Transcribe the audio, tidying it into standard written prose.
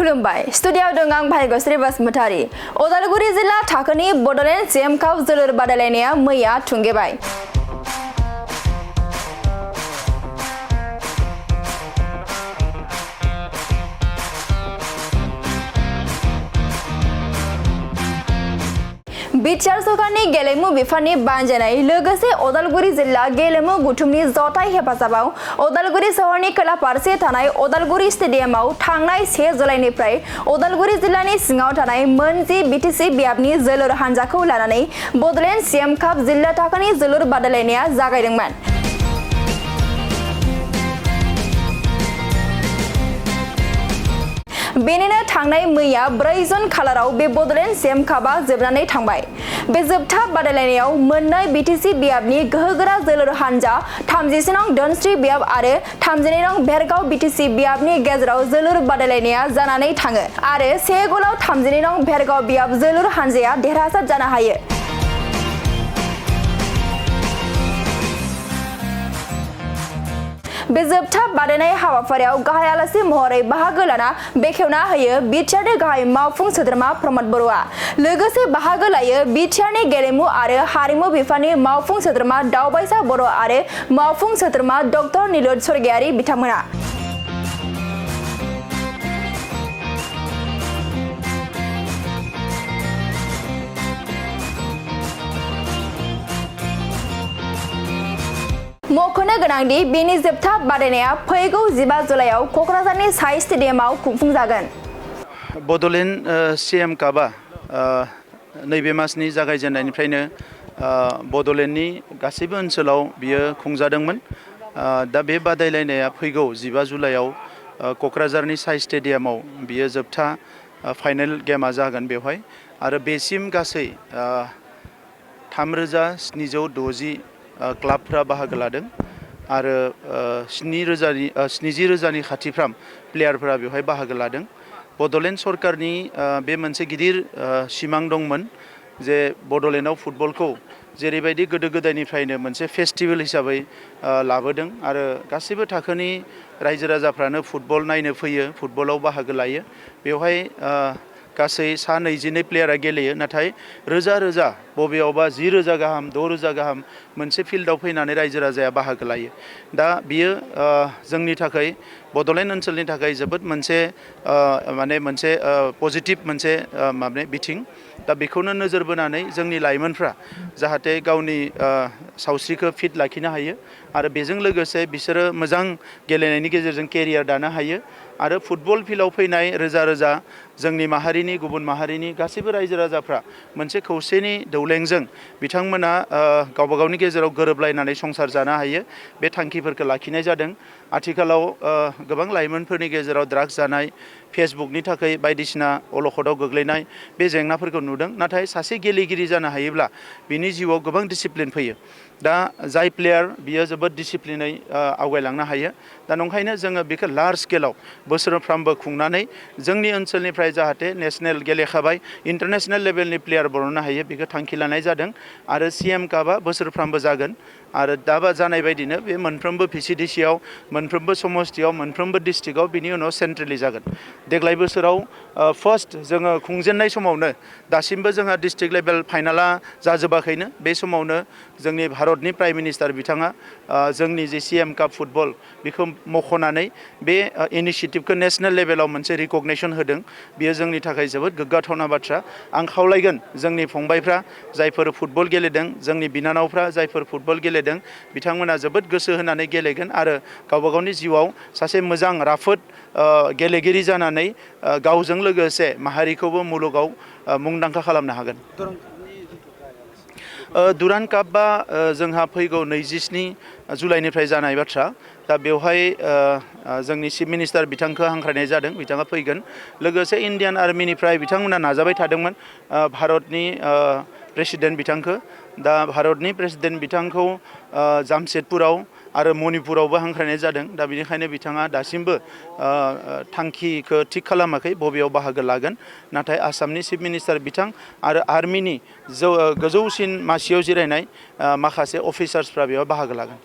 खुलुमबाय स्टुडियाव दं आं भाग्यश्री बसुमतारी। उदालगुरि जिल्ला थाखोनि बड'लेण्ड जेम काप जोलुर बादायलायनाया मैया थुंगेबाय। बिटिआर सरकारनि गेलेमु बिफाननि बानजायनाय लोगोसे उदालगुरि जिल्ला गेलेमु गुथुमनि जथाय हेफाजाबाव उदालगुरि सहरनि खोला फारसे थानाय उदालगुरि स्टेडियामाव थांनाय 1 जुलाइनिफ्राय उदालगुरि जिल्लानि सिङाव थानाय मोनजि बिटिसि बियाबनि जोलुर हानजाखौ लानानै बड'लेण्ड जेम काप जिल्ला थाखोनि जोलुर बादायलायनाया जागायदोंमोन। बेनिनो थांनाय मैया 4 जुन खालाराव बे बड'लेण्ड जेम कापआ जोबनानै थांबाय। बे जोबथा बादायलायनायाव मोननै बिटिसि बियाबनि गोहोगोरा जोलुर हानजा 30 नं धोनस्री बियाब आरो 32 नं भेरगाव बिटिसि बियाबनि गेजेराव जोलुर बादायलायनाया जानानै थाङो आरो 1 गलाव 32 नं भेरगाव बियाब जोलुर हानजाया देरहासार जानो हायो। बे जोबथा बादायनाय हाबाफारियाव गाहाय आलासि महरै बाहागो लाना बेखेवना होयो बिटिआरनि गाहाय मावफुं सोद्रोमा प्रमद बर'आ। लोगोसे बाहागो लायो बिटिआरनि गेलेमु आरो हारिमु बिफाननि मावफुं सोद्रोमा दावबायसा बर' आरो मावफुं सोद्रोमा डक्टर नीलुद स्वर्गियारि बिथांमोना। मख'नो गोनांदि बेनि जोबथा बादायनाया फैगौ 15 जुलाइआव क'क्राझारनि साइ स्टेडियामाव खुंफुंजागोन। बड'लेण्ड जेम कापआ नैबे मासनि जागायजेननायनिफ्रायनो बड'लेण्डनि गासैबो ओनसोलाव बियो खुंजादोंमोन। दा बे बादायलायनाया फैगौ 15 जुलाइआव क'क्राझारनि साइ स्टेडियामाव बियो जोबथा फाइनेल गेमा जागोन बेवहाय आरो बेसिम गासै 3760 क्लाबफ्रा बाहागो लादों आरो 70,000नि खाथिफ्राम प्लेयारफोरा बेवहाय बाहागो लादों। बड'लेण्ड सरकारनि बे मोनसे गिदिर सिमां दंमोन जे बड'लेण्डआव फुटबलखौ जेरैबायदि गोदो गोदायनिफ्रायनो मोनसे फेस्टिभेल हिसाबै लाबोदों आरो गासैबो थाखोनि रायजो राजाफ्रानो फुटबल नायनो फैयो, फुटबलाव बाहागो लायो। बेवहाय गासै 122 प्लेयारा गेलेयो, नाथाय रोजा रोजा बबेयावबा 10,000 गाहाम 6,000 गाहाम मोनसे फिल्डआव फैनानै रायजो राजाया बाहागो लायो। दा बियो जोंनि थाखाय बड'लेण्ड ओनसोलनि थाखाय जोबोद मोनसे पजिटिभ मोनसे बिथिं। दा बेखौनो नोजोर बोनानै जोंनि लाइमोनफ्रा जाहाथे गावनि सावस्रिखौ फिट लाखिनो हायो आरो बेजों लोगोसे बिसोरो मोजां गेलेनायनि गेजेरजों केरियार दानो हायो आरो फुटबल फिल्डआव फैनाय रोजा रोजा जोंनि माहारिनि गुबुन माहारिनि गासैबो रायजो राजाफ्रा मोनसे खौसेनि दौलेंजों बिथांमोना गावबा गावनि गेजेराव गोरोबलायनानै संसार जानो हायो बे थांखिफोरखौ लाखिनाय जादों। आथिखालाव गोबां लाइमोनफोरनि गेजेराव ड्राग्स जानाय, फेसबुकनि थाखाय बायदिसिना अलखदाव गोग्लैनाय बे जेंनाफोरखौ नुदों। नाथाय सासे गेलेगिरि जानो हायोब्ला बिनि जिउआव गोबां डिसिप्लिन फैयो। दा जाय प्लेयार बियो जोबोद डिसिप्लिनै आवगायलांनो हायो। दा नंखायनो जोङो बेखौ लार्ज स्केलाव बोसोरफ्रामबो खुंनानै जोंनि ओनसोलनिफ्राय जाहाथे नेसनेल गेलेखाबाय इन्टारनेसनेल लेभेलनि प्लेयार बरननो हायो बेखौ थांखि लानाय जादों आरो जेम कापआ बोसोरफ्रामबो जागोन आरो दाबा जानाय बायदिनो बे मोनफ्रोमबो भिसिडिसिआव, मोनफ्रोमबो समस्थियाव, मोनफ्रोमबो डिस्ट्रिक्टआव बिनि उनाव सेन्ट्रेलि जागोन। देग्लाय बोसोराव फार्स्ट जोङो खुंजेननाय समावनो दासिमबो जोंहा डिस्ट्रिक्ट लेभेल फाइनाला जाजोबाखैनो। बे समावनो जोंनि भारतनि प्राइम मिनिस्टार बिथाङा जोंनि जे जेम काप फुटबल बेखौ मख'नानै बे इनिसियेटिभखौ नेसनेल लेभेलाव मोनसे रिकगनेसन होदों। बियो जोंनि थाखाय जोबोद गोग्गाथावना बाथ्रा। आं खावलायगोन जोंनि फंबायफ्रा जायफोर फुटबल गेलेदों, जोंनि बिनानावफ्रा जायफोर फुटबल गेलेदों बिथांमोना जोबोद गोसो होनानै गेलेगोन आरो गावबा गावनि जिउआव सासे मोजां राफोद गेलेगिरि जानानै गावजों लोगोसे माहारिखौबो मुलुगाव मुंदांखा खालामनो हागोन। दुरान्ड कापआ जोंहा फैगौ 27 जुलाइनिफ्राय जानाय बाथ्रा। दा बेवहाय जोंनि चिफ मिनिस्टार बिथांखौ हांख्रायनाय जादों, बिथाङा फैगोन। लोगोसे इण्डियान आर्मिनिफ्राय बिथांमोना नाजाबाय थादोंमोन भारतनि प्रेसिडेन्ट बिथांखौ। दा भारतनि प्रेसिडेन्ट बिथांखौ जामशेदपुराव आरो मणिपुरावबो हांख्रायनाय जादों। दा बेनिखायनो बिथाङा दासिमबो थांखिखौ थिग खालामाखै बबेयाव बाहागो लागोन। नाथाय आसामनि चिफ मिनिस्टार बिथां आरो आर्मिनि गोजौसिन मासियाव जिरायनाय माखासे अफिसार्सफ्रा बेयाव बाहागो लागोन।